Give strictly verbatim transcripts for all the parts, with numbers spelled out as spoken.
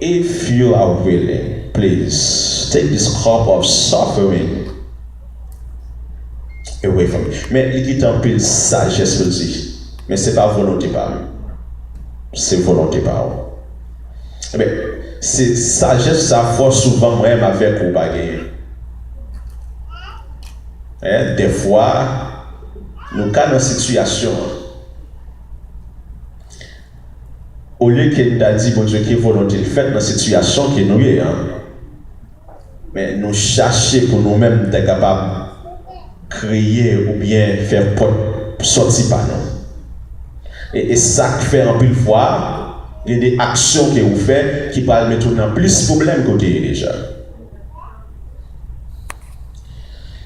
If you are willing, please take this cup of suffering away from me. Men li kite anpil sajès pou l di, men se pa volonte pa m, se volonte pa ou. Ebyen, se sajès sa fò souvan mwen menm avèk ou pa genyen. Hein, dèfwa, nou ka nan sitiyasyon an. Olye ke n ta di Bondye ke volonte l fèt nan sitiyasyon ke nou ye an, men nou chache pou nou menm ta kapab kreye oubyen fè pòt sòti pa nou. E, e sa k fè anpil fwa, gen de aksyon ke ou fè ki pral mete w nan plis pwoblèm ke w te ye deja.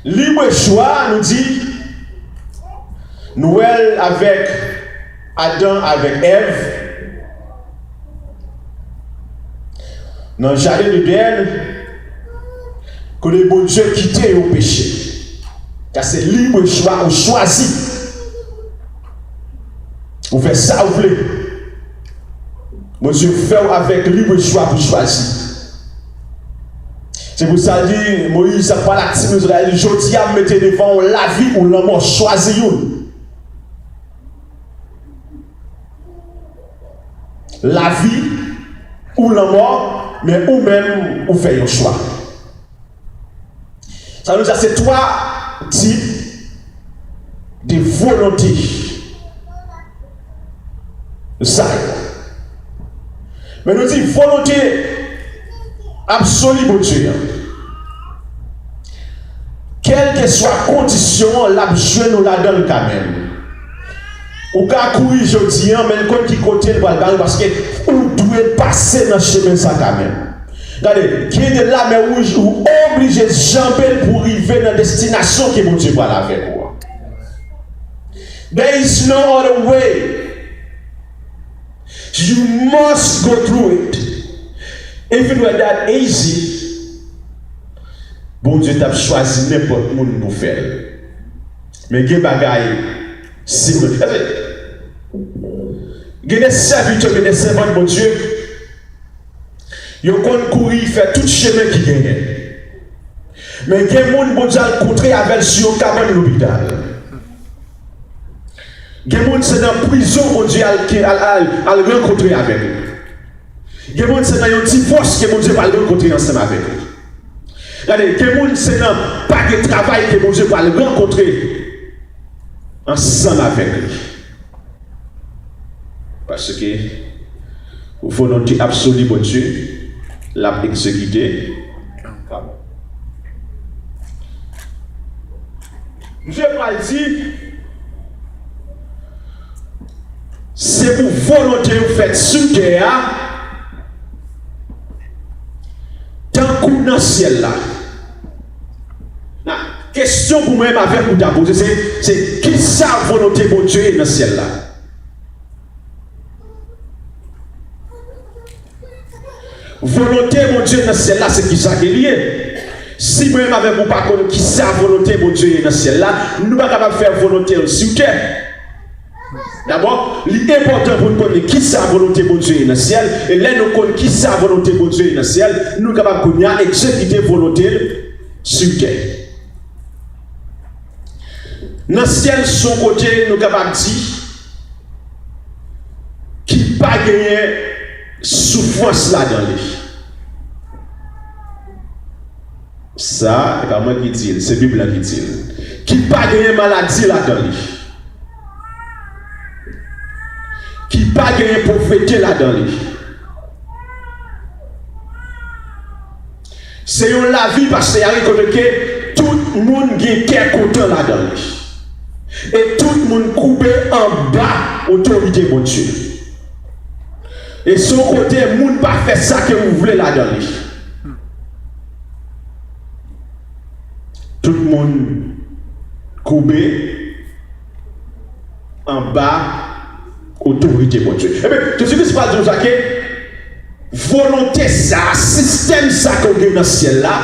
Libre chwa, nou di, nou wè l avèk Adan avèk Èv nan jaden Edenn, kote Bondye kite yo peche. Sa se libre chwa, ou chwazi. Ou fè sa ou vle. Bondye fè w avèk libre chwa pou chwazi. Se pou sa l di Moyiz ap pale ak timoun Izrayèl, li di, jodi a m mete devan w lavi ou lanmò, chwazi youn. Lavi ou lanmò, men ou menm ou fè yon chwa. Sa vle di se twa tip de volonte sa yo. Men nou di volonte absoli Bondye an. Kèlkeswa kondisyon an, l ap jwenn ou ladan l kanmenm. Ou ka kouri jodi an, men l konn ki kote l pral ba ou, paske ou dwe pase nan chemen sa kanmenm. Gade, gen de lamè wouj, ou oblije janbe l pou rive nan destinasyon ke Bondye pral avèk ou an. There is no other way. You must go through it. If it were that easy, Bondye t ap chwazi nenpòt moun pou fè l. Men gen bagay, si Bondye, gen de sèvitè, gen de sèvant Bondye, yo konn kouri fè tout chemen ki genyen. Men gen moun Bondye al kontre avè l sou yon kabann lopital. Gen moun se nan prizon Bondye al, al, al, al rankontre avèk li. Gen moun se nan yon divòs ke Bondye pral rankontre ansanm avèk li. Gade, gen moun se nan pa gen travay ke Bondye pral rankontre ansanm avèk li. Paske volonte absoli Bondye, l ap egzekite. Bondye pral di, se pou volonte w fèt sou tè a, tankou nan syèl la. Nan, kesyon pou mwen menm avèk ou ta poze, se, se kisa volonte Bondye ye nan syèl la? Volonte Bondye nan syèl la, se kisa ke li ye? Si mwen menm avèk ou pa konn kisa volonte Bondye ye nan syèl la, nou pa kapab fè volonte l sou tè. Dabò, li enpòtan pou n konnen kisa volonte Bondye ye nan syèl, e lè nou konn kisa volonte Bondye ye nan syèl, nou kapab kounye a egzekite volonte l sou tè. Nan syèl, se yon kote nou kapab di ki pa genyen soufrans ladan li. Sa, e pa mwen ki di l, se Bib la ki di l. Ki pa genyen maladi ladan li. Ki pa genyen povrete ladan li. Se yon lavi, pastè a, kote ke tout moun gen kè kontan ladan li. E tout moun koube anba otorite Bondye. E se yon kote moun pa fè sa ke ou vle ladan li. Tout moun koube anba otorite Bondye. Ebyen, Jezi Kris pral di w sa ke volonte sa, sistèm sa ke w gen nan syèl la,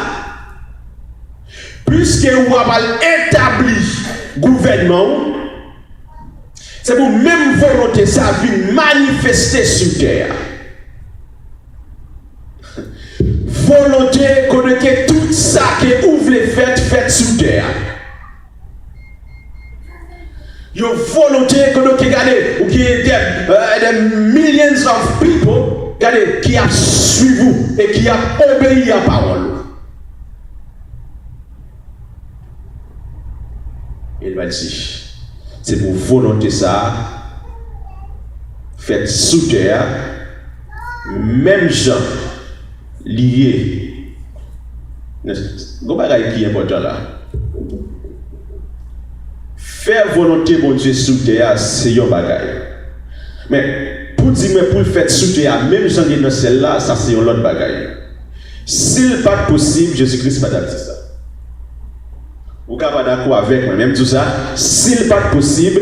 piske w ap al etabli gouvènman w, se pou menm volonte sa vin manifeste sou tè a. volonte kote ke tout sa ke ou vle fèt, fèt sou tè a. Yon volonte kote ke, gade, ou gen de, euh, de millions of people, gade, ki ap swiv ou e ki ap obeyi a pawòl ou. E l va di, se pou volonte sa a fèt sou tè a, menm jan li ye. Gon bagay ki enpòtan la. Fè volonte Bondye sou tè a, se yon bagay. Men, pou di mwen pou l fèt sou tè a, menm jan l ye nan syèl la, sa se yon lòt bagay. Si l pa t posib, Jezi Kris pa t ap di sa. Ou ka pa dakò avèk mwen, men m di w sa, si l pa t posib,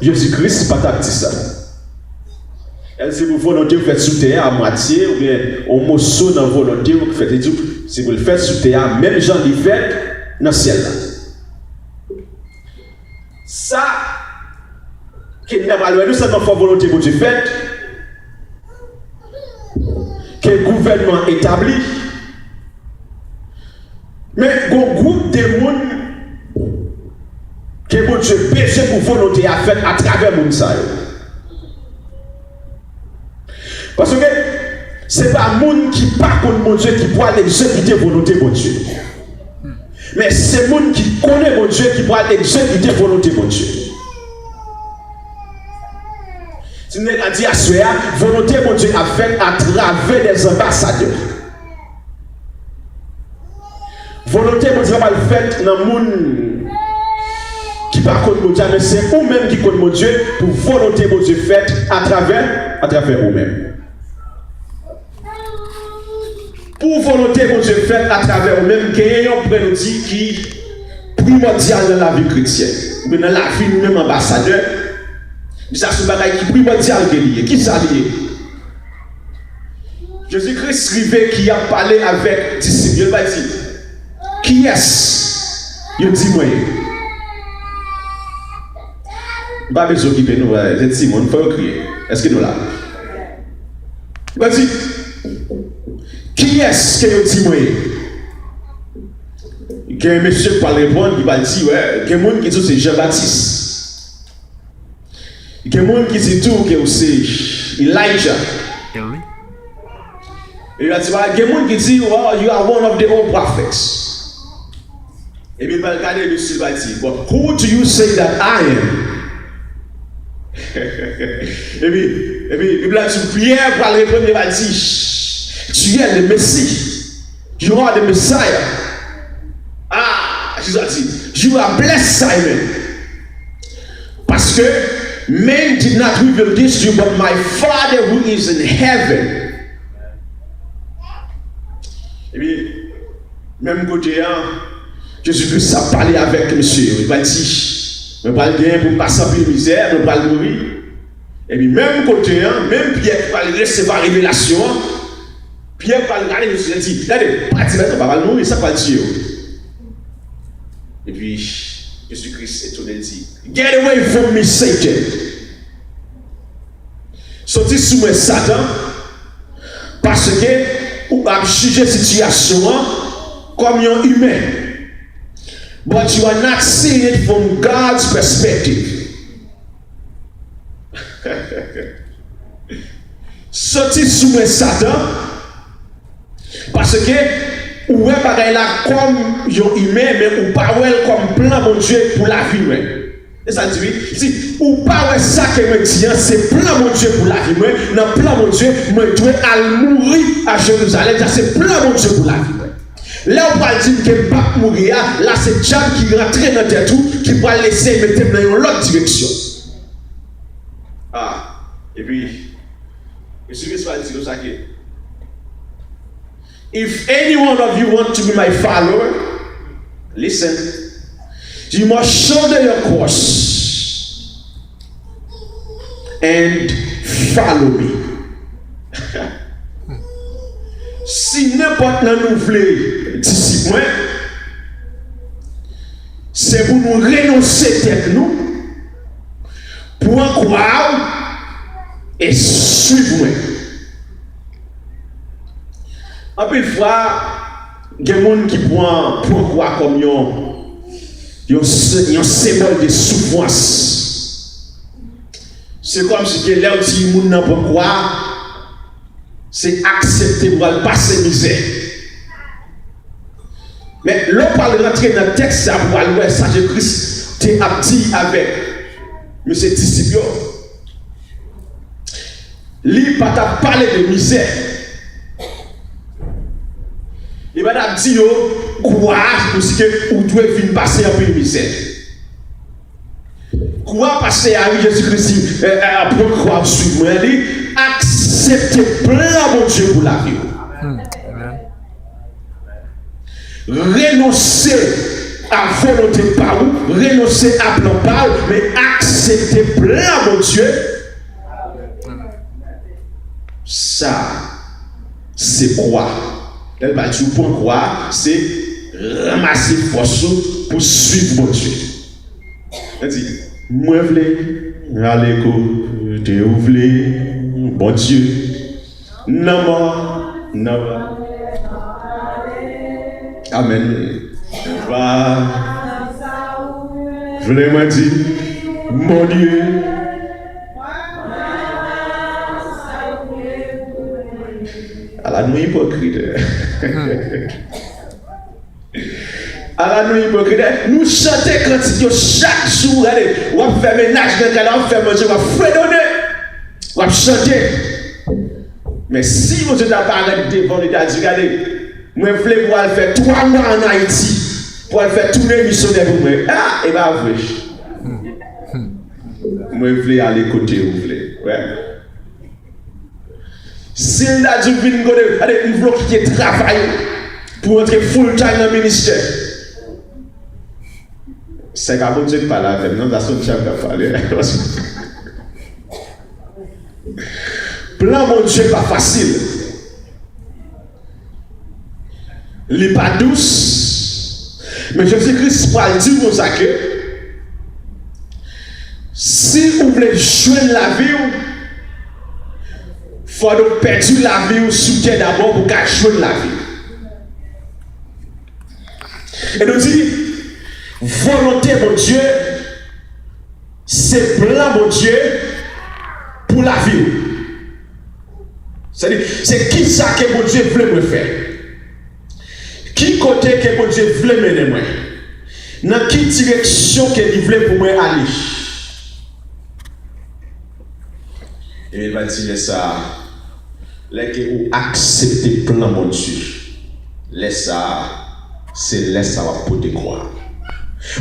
Jezi Kris pa t ap di sa. Èske se pou volonte w fèt sou tè a, a mwatye, oubyen yon moso nan volonte w k fèt, li di w, se pou l fèt sou tè a, menm jan li fèt nan syèl la. Sa, ke n ta pral wè, non sèlman fò volonte Bondye fèt, ke gouvènman etabli, men gon gwoup de moun ke Bondye bezwen pou volonte a fèt atravè moun sa yo. Paske se pa moun ki pa konn Bondye ki pral egzekite volonte Bondye. Men se moun ki konnen Bondye ki pral egzekite volonte Bondye. Si nèg la di aswè a, volonte Bondye ap fèt atravè dè anbasadè. Volonte Bondye pa pral fèt nan moun ki pa konn Bondye, men se ou menm ki konn Bondye pou volonte Bondye fèt atravè, atravè ou menm. Pou volonte Bondye fèt atravè ou menm, genyen yon pwen nou di ki primòdyal nan lavi kretyen. Oubyen nan lavi nou menm anbasadè, men sa se yon bagay ki primòdyal ke li ye. Kisa li ye? Jezi Kris rive ki ap pale avèk disip yo, li pa di, "Kiyès yo di mwen ye?" M pa bezwen okipe nou, se timoun, fò yo kriye. Èske nou la? Li pa di, "Kiyès ke yo di mwen ye?" Gen mesye k pral reponn, ki pral di, "Wè, gen moun ki di w se Jan Batis." Gen moun ki di tou ke w se Elijah. Epi y a di, gen moun ki di, "Oh, you are one of the old prophets." Epi l pral gade mesye, l pral di, "But who do you say that I am?" Epi, epi Bib la di, Pyè pral reponn, li pral di, "Tu es le Messie." You are the Messiah. Ah, Jezi a di, "You are blessed, Simon. Paske, man did not reveal this to you, but my Father who is in heaven." Epi, menm kote a, Jezi Kris ap pale avèk mesye yo. Li pral di, "Mwen pral genyen pou m pase anpil mizè, mwen pral mouri." Epi menm kote a, menm Pyè ki pral resevwa revelasyon an, Pyè pral gade mesye, li di, "Gade, pa di bèt non, pa pral mouri, sa pral tiye w." Epi Jezi Kris etone, li di, "Get away from me, Satan." Soti sou mwen, Satan, paske ou ap jije sitiyasyon an kòm yon imen. But you are not seeing it from God's perspective. Soti sou mwen, Satan, paske ou wè bagay la kòm yon imen, men ou pa wè l kòm plan Bondye pou lavi mwen. E sa l di, wi. Li di, "Ou pa wè sa ke mwen di an, se plan Bondye pou lavi mwen. Nan plan Bondye, mwen dwe al mouri a Jerizalèm. Sa se plan Bondye pou lavi mwen." Lè w pral di m ke m p ap mouri a, la se dyab ki rantre nan tèt ou, ki pral eseye mete m nan yon lòt direksyon. Ah, epi, Jezi Kris pral di konsa ke, "If any one of you want to be my follower, listen, you must shoulder your cross and follow me." Si nenpòt nan nou vle disip mwen, se pou nou renonse tèt nou, pran kwa w e swiv mwen. Anpil fwa, gen moun ki pran, pran kwa kòm yon, yon, se- yon senbòl de soufrans. Se kòmsi ke lè w di moun nan pran kwa, se aksepte pou al pase mizè. Men, lè w pral rantre nan tèks sa, pou al wè sa Jezi Kris te ap di avèk mesye disip yo. Li pa t ap pale de mizè. Li pa t ap di yo, kwa a, pou si ke ou dwe vin pase anpil mizè. Kwa a pase a, wi, Jezi Kris di, eh, eh, pran kwa w swiv mwen, li aksepte plan Bondye pou lavi w. Renonse a volonte pa ou, renonse a plan pa ou, men aksepte plan Bondye. Sa, se kwa. Lè l pral di w pran kwa, se ranmase fòs ou pou swiv Bondye. Li di, mwen vle ale kote ou vle, Bondye. Nan mò, nan mò. Amèn. Va. Vle mwen di, Bondye. Ala nou ipokrit. Ala nou ipokrit. Nou chante kantik yo chak jou. Gade, w ap fè menaj nan kay la, w ap fè manje, w ap fredone. W ap chante. Men si Bondye ta parèt devan w, li ta di, gade, mwen vle pou al fè twa mwa ann Ayiti, pou al fè tounen misyonè pou mwen. Ah, e pa vre. Mwen vle ale kote ou vle. Wè. Si l ta di w vin kote, gade, m vle w kite travay ou pou antre full time nan ministè. Se pa Bondye k pale avè m, non, sa se yon djab k ap pale. Plan Bondye pa fasil. Li pa dous. Men Jezi Kris pral di w konsa ke si ou vle jwenn lavi w, fòk ou pèdi lavi w sou tè dabò pou w ka jwenn lavi. E nou di, volonte Bondye, se plan Bondye pou lavi w. Sètadi, se kisa ke Bondye vle mwen fè? Ki kote ke Bondye vle mennen mwen? Nan ki direksyon ke li vle pou mwen ale? E li va di lè sa a, lè ke ou aksepte plan Bondye, lè sa a, se lè sa a w ap pote kwa.